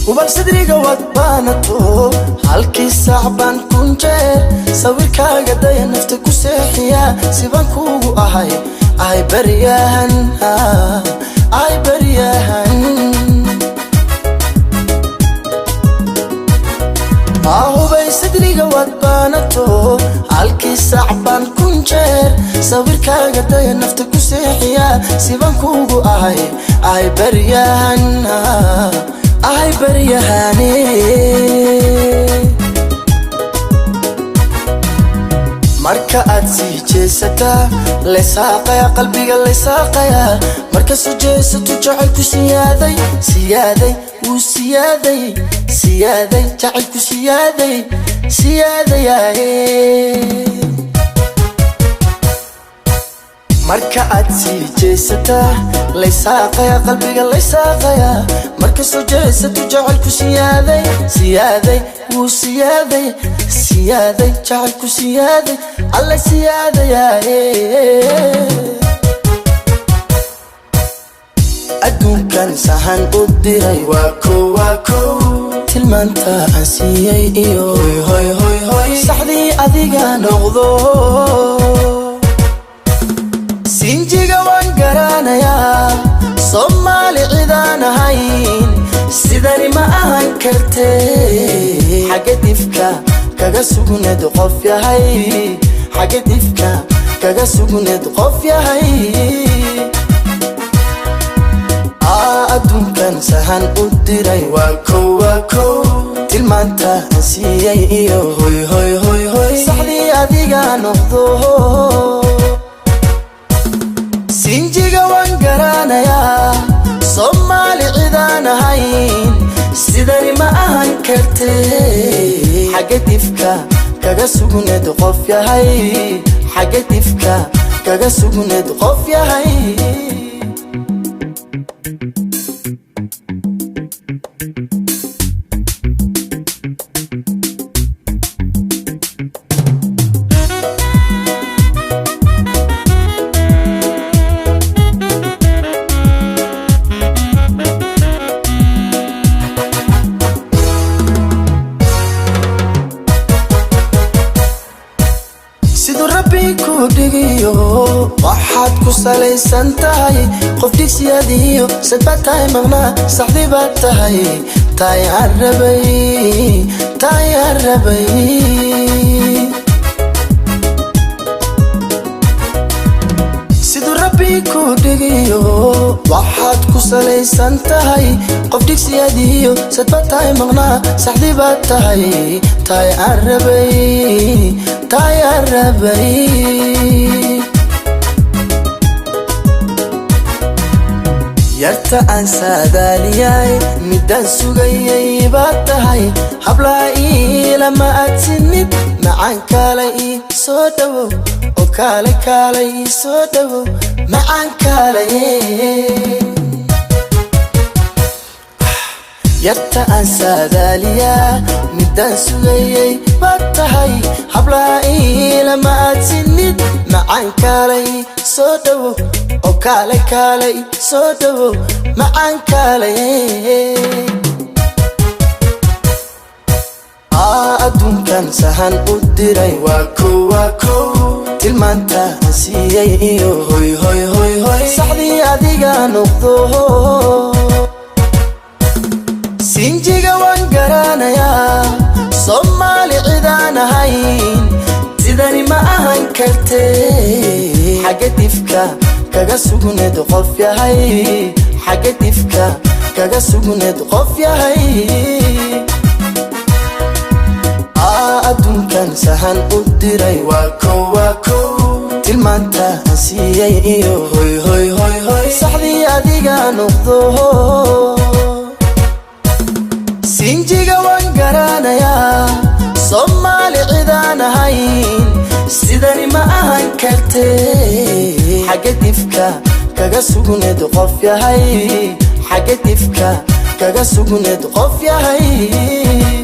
Ubal sidriga wad baanato, halkii saac baan kun jeer sawirkaaga daya, nafta ku seexiya. Sibaan kuugu ahay, ay baryahan, ay baryahan. Hubay sidriga wad baanato, halkii saac baan kun jeer sawirkaaga daya, nafta ku seexiya. Sibaan kuugu ahay, ay baryahan, ay baryahane. Marka aad sii jeesataa, laysaaqaya qalbiga, laysaaqaya. Marka soo jeesato, jacaylku siyaaday, siyaaday, wuu siyaaday, siyaaday, jacaylku siyaaday, siyaadayaye. Marka aad sii jeesataa, laysaaqaya qalbiga, laysaaqaya. Marka soo jeesato, jacaylku siyaaday, siyaaday, wuu siyaaday, siyaaday, jacaylku siyaaday, alla siyaadayaye. Adduunkan sahan u diray, waa kow, waa kow, tilmaanta aan siiyey iyo hoy hoy hoy hoy, saxdii adiga noqdo. Sinjiga waan garanayaa, Soomaali cidaan ahayn sidani ma ahan karte. Xagga difka kaga sugneed qof yahay, xagga difka kaga sugneed qof yahay. Adduunkan sahan u diray, waa kow, waa kow, tilmaanta aan siiyey iyo hoy hoy hoy hoy, saxdii adiga noqdo. Sinjiga waan garanayaa, Soomaali cidaan ahayn sidani ma ahan karte. Xagga difka kaga sugneed qof yahay, xagga difka kaga sugneed qof yahay. Siduu Rabbi ku dhigiyo waxaad ku salaysan tahay, qof dhigsiyadiyo sad baad tahay maqnaa, saxdii baad tahay, taayaan rabay, taayaan rabay. Siduu Rabbi ku dhigiyo waxaad ku salaysan tahay, qof dhigsiyadiyo sad baad tahay maqnaa, saxdii baad tahay, taayaan rabay, taayaan rabay. Yarta aan saadaaliyay, midaan sugayay baad tahay, hablaa iilama aad sinid. Macaan kaalay, ii soo dhawow, oo kaalay, kaalay, ii soo dhawow, macaan kaalay. Yarta aan saadaaliyaa, midaan sugayay baad tahay, hablaa iilama aad sinid. Macaan kaalay, soo dhawow, oo kaalay, kaalay, soo dhawow, macaan kaalay. Adduunkan sahan u diray, waa kow, waa kow, tilmaanta aan siiyey iyo hoy hoy hoy hoy, saxdii adiga noqdo. Sinjiga waan garanayaa, Soomaali cidaan ahayn sidani ma ahan karte. Xagga difka kaga sugneed qof yahay, xagga difka kaga sugneed qof yahay. Adduunkan sahan u diray, waa kow, waa kow. Tilmaanta aan siiyey iyo hoy hoy hoy hoy, saxdii adiga noqdo. Sinjiga waan garanayaa, Soomaali cidaan ahayn sidani ma ahan karte. Xagga difka kaga sugneed qof yahay, xagga difka kaga sugneed qof yahay.